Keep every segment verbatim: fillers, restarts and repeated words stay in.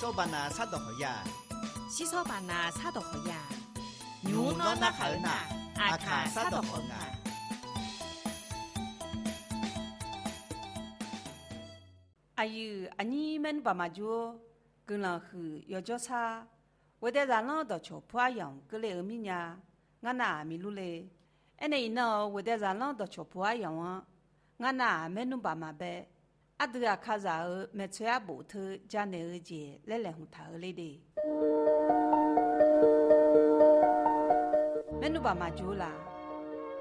Sawr baqnaq sardawq khawf ya. Shir sawr baqnaq sardawq khawf ya. Nymq mr nawr narhaq-eu nar, aqkaq sardawq khawf nga. Aqyuif aqnyir maernmr baq maqjur-or, guiqlanq huiq yawjawr sar, ghoeqdae zaqlanr dawqcawq pu aryamq keuvle-eu mirnya, ngar nav-aq miqlur le. Aernae iqnan-euq ghoeqdae zaqlanr dawqcawq pu aryamq-anr, ngar nav-aq maernmr baq maqbae, aqdui Aqkaqzaq-euq maeqtsoeq arbof teu janaeq-eu jeq laer laeqhmq taq-eu le de. Maernmr baq maqjur laf.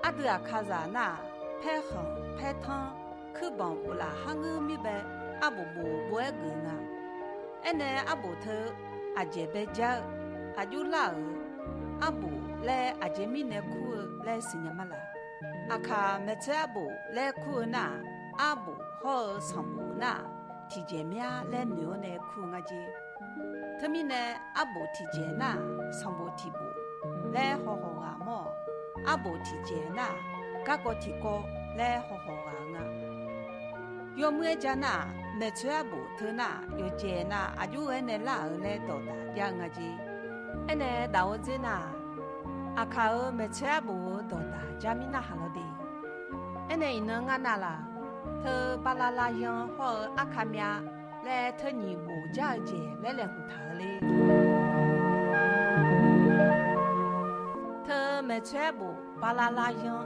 Aqdui Aqkaqzaq nar-aq, paerkhanq paertanr, kuirbanq uqlaf har ngeur mirbae, arbof bof bov-aer geuf nga. Aernae arbof teu aqjeq baejar-eu, aqjox lar-euq arbof laer aqjeq mirnae kur-eu laer siqnya ma laf. Aqkaq maeqtsoeq arbof laer kur-eu nar-aq, arbof hawr-eu sanqbof nar-aq, tiqjeq mya laer noeq-awr nae kur-eu nga jer. Teumirnae, arbof tiqjeq nar-aq, sanqbof tiqbof laer hawhawq ghaq mawr-awq. Arbof tiqjeq nar-aq, garkawv tiqkawv laer hawhawq ghaq-eu nga. Yawmuiq-aer ja nar-aq, maeqtsoeq arbof teu nar-aq, yawqjeq nav aqjox ghae nae lar-euq laer dawqdaq jav-eu nga jer. Aernae daf-eu dzer nar-aq, Aqkaq-euq maeqtsoeq arbof-euq dawqdaq jar mir narhaq lawr de. Aernae iqnan ngar nav laf. Teu bala layan hawr-eu arka myav laer teu nyiq bof jar-eu jeq laer laeqhmq taq-eu le. Teu maeqtsoeq arbof bala layan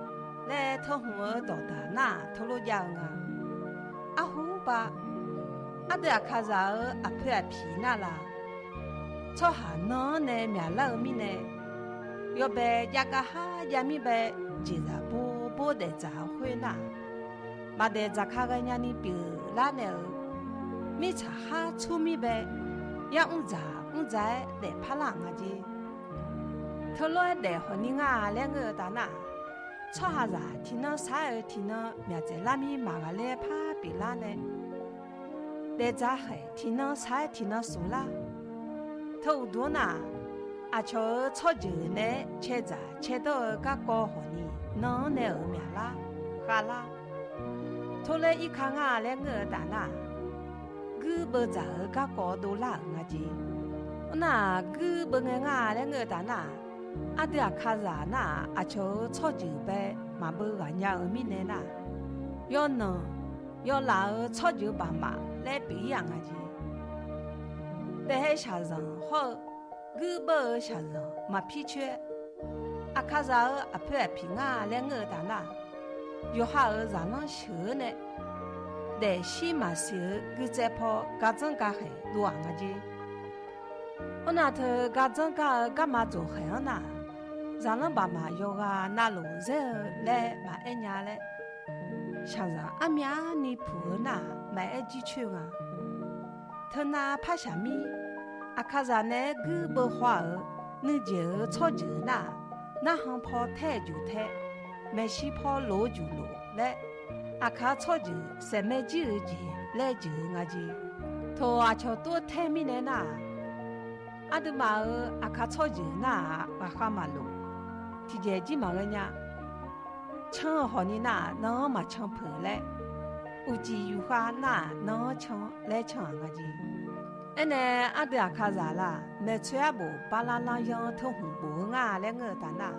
laer teu hmq-eu dawqdaq nar-aq, teulof jav-eu nga. Arhu ba, aqdui Aqkaqzaq-euq aqpoeq aqpiq nar laf. Tsawrhaq nan-anr nae myaqlar-eu mirnae, yawbae jav gar har jav mir bae, jeqzaq bor bor daef dzaq-eu khoer nar-aq, maqdaef dzaq ka ghae nyani pyeuflar nae-euq, mirtsaq har tsur mir bae, yar mr dzaq mr dzaq-aer daefpar lar-euq nga jer. Teulof-aer daef hawq ni ngar laer ngeur-eu taf nar-aq, tsawrhaqzaq tiqnan sar-aer-eu tiqnan myaqdzaeq lar mir maqghaq ler-aer par pyeuflar nae, daefdzaq khaeq tiqnan sar-aer tiqnan smq lar. Teu uqduq-anr nar-aq, aqcawq-euq tsawrjeuq naeq-aer caedzaq caedawr-eu garkawv hawq ni nan-anr nae-euq myaqlar khavlar. Tov laer irka ngar laer ngeur-eu taf nar-aq, guirbeuv dzaq-euq garkawv dovlar-euq nga jer. Mr nar-aq, guirbeuv ngae ngar laer ngeur-eu taf nar-aq, aqdui Aqkaqzaq nar-aq, aqcawq-euq tsawrjeuq bae maqbeuv ghaq nya-eu mirnae nar-aq, yawnanq yawlaf-euq tsawrjeuq baqmaf laer pyeuf ir-aq nga jer. Daefhae shaqzanq hawr-eu guirbeuv-eu shaqzanq maqpir coer-aer, Aqkaqzaq-euq aqpoeq aqpiq ngar laer ngeur-eu taf nar-aq, yawqha-euq zaqlanr sheuq-eu nae daefshir maqsiq-eu guitsaev paw gardzanr ga khaeq dov-aq nga jer. Mr nar teu gardzanr gar-eu garma dzoq khaeq-anr nar-aq, zaqlanr baqmaf yawqghaq navluf zaer-eu laer maqaer nya laer, shaqzanq armyavni puq-eu nar-aq, maqaer jircoer nga. Teunav par shaq mir, Aqkaqzaq naeq-aer guirbeuv haw-euq nuijeq-euq tsawrjeuq nar-aq, narhan paw taer-eu juq taer, maeqshi paw lof-eu juq lof laer, Aqkaq tsawrjeuq saeqmae jir-eu jeq laer jeuq-eu nga jer. Toq aqcawq tov taer mirnae nar-aq, aqduimaf-euq Aqkaq tsawrjeuq nar-aq, ghaqkhav maqlof, tiqjeq jir maqghae nya. Can-eu hawq ni nar-aq, nan-anr maqcan peuq laer, uqcif yufkhav nar-aq, nan-anr can laer can-aq nga jer. Aernae aqdui Aqkaqzaq laf, maeqtsoeq arbof bala layan teu hmq bof-eu ngar laer ngeur-eu taf nar-aq,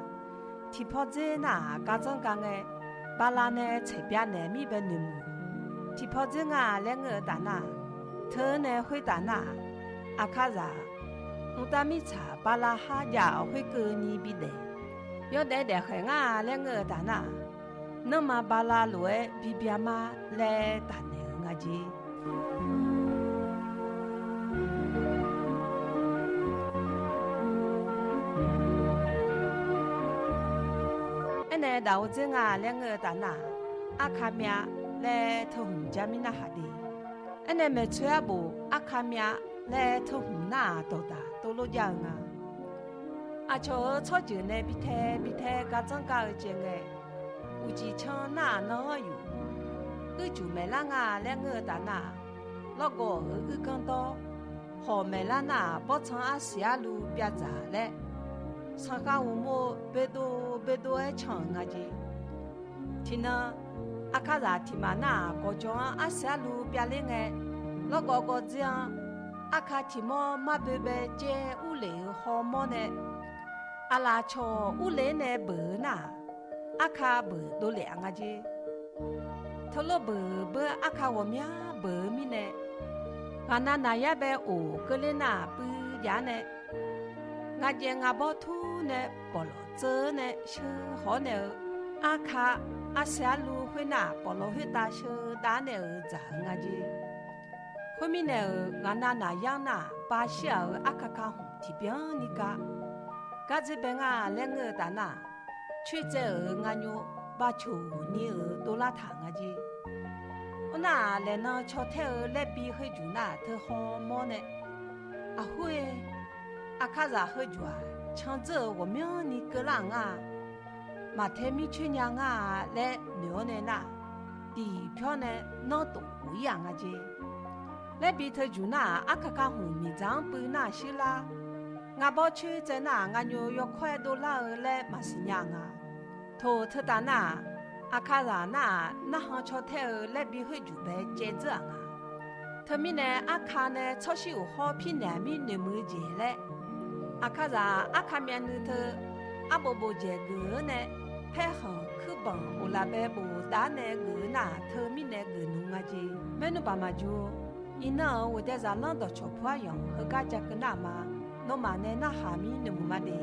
tiqpaw dzer nar-aq, gardzanr ga ngae, bala nae tsaeq bya naeq mir bae noeqmuiq. Tiqpaw dzer nga laer ngeur-eu taf nar-aq, teu nae khoertaf nar-aq, Aqkaqzaq mqtav mirtsaq bala har jav-awr khoerkeuvni bidaef, yawdaef daef khaeq ngar laer ngeur-eu taf nar-aq, nanrma bala lof-aer bibya mar laer tafnaeq-euq nga jer. Aernae daqo dzer nga laer ngeur-eu taf nar-aq, arka myav laer teu hmq jar mir narhaq de. Aernae maeqtsoeq arbof arka myav laer teu hmq nar-aq, dawqdaq tov lof jav-eu nga. Aqcawq-euq tsawrjeuq nae bi tae bi tae gardzanr gar-eu jeq ngae, uqcif can nar-aq, nan-anr yuf, uircuf maeqlar nga laer ngeur-eu taf nar-aq, lawrgawv-euq uirganr dawr, hawq maeqlar nar-aq, bawrtsanq arsiq arluv pyavdzaq laer, sanqkhav uqmov boedov boedov-aer can-euq nga jer. Tiqnan, Aqkaqzaq tiqmaq nar-aq, gawqjawq-anr arsiq arluv pyavler ngae, lawrgawv gawv dzer-anr Arka tiq mawr mar boe bae caev urlef-euq hawmawr nae, aqlaf cawq urler nae beuq-eu nar-aq, arka beuq dovlef-a nga jer. Teulof beuq beur arka ghawqmya beuq-eu mirnae, ghaqnav naqyar bae of keuvler nar-aq puiv jav-ar nae, ngaqjaev ngaqbawr tur nae pawqlawq tseuv-awr nae sheu haw-awr nae-eu, arka arsaeq arlu khoernar-aq, pawqlawq khoertav sheu dav-ar nae-euq dzaq-eu nga jer. Khoermirnae-euq, ghaqnav naqyar nar-aq, bashir-aq-euq arka ka hmq tiqbyan ni ka. Gardzer bae nga laer ngeur-eu taf nar-aq, coertsaev-euq nganyov baceuq ni-euq dovlar taq nga jer. Arnar-aq, laeqnan caw taer-eu laer bi heujuq nar-aq, teu hawmawr nae, Aqhur-e, aqkaqzaq heujuq-aq, candzeur-euq ghawqmyanrni keuvlar-euq ngar-a. Maqtae mircoer nya ngar-a laer noeq-awr nae nar-aq, tiq pyawr nae nanrtof of-ir-aq nga jer. Laer bi teujuq nar-aq, arka ka hmq miqdzaq-anr puiv nar-aq shuir lar. Ngaqbawr coertsaev nar-aq, nganyov yawkawr-aer dovlar-eu laer maqsiq nya nga. Toq teu taf nar-aq, aqkaqzaq nar-aq, narhan caw taer-eu laer bi khoerjuq bae caevdzeur-aq nga. Teumirnae, arka nae tsawrshir uq hawr pirnaeq-aq mir noeqmuiq-eu jeq laer, aqkaqzaq arka myavnuiv teu arbof bofdzaeq geuf-awr nae, paerkhanq kuirbanq of laf bae bof dav-ar nae geuf-eu nar-aq, teumirnae geuf nmr nga jer. Maernmr baq maqjur-or. Iqnan-euq ghofdae zaqlanr dawqcawq pu-aer yanq heugar ja keuv nar-aq ma. Nawmaf nae narhaq mir noeqmuiq ma de.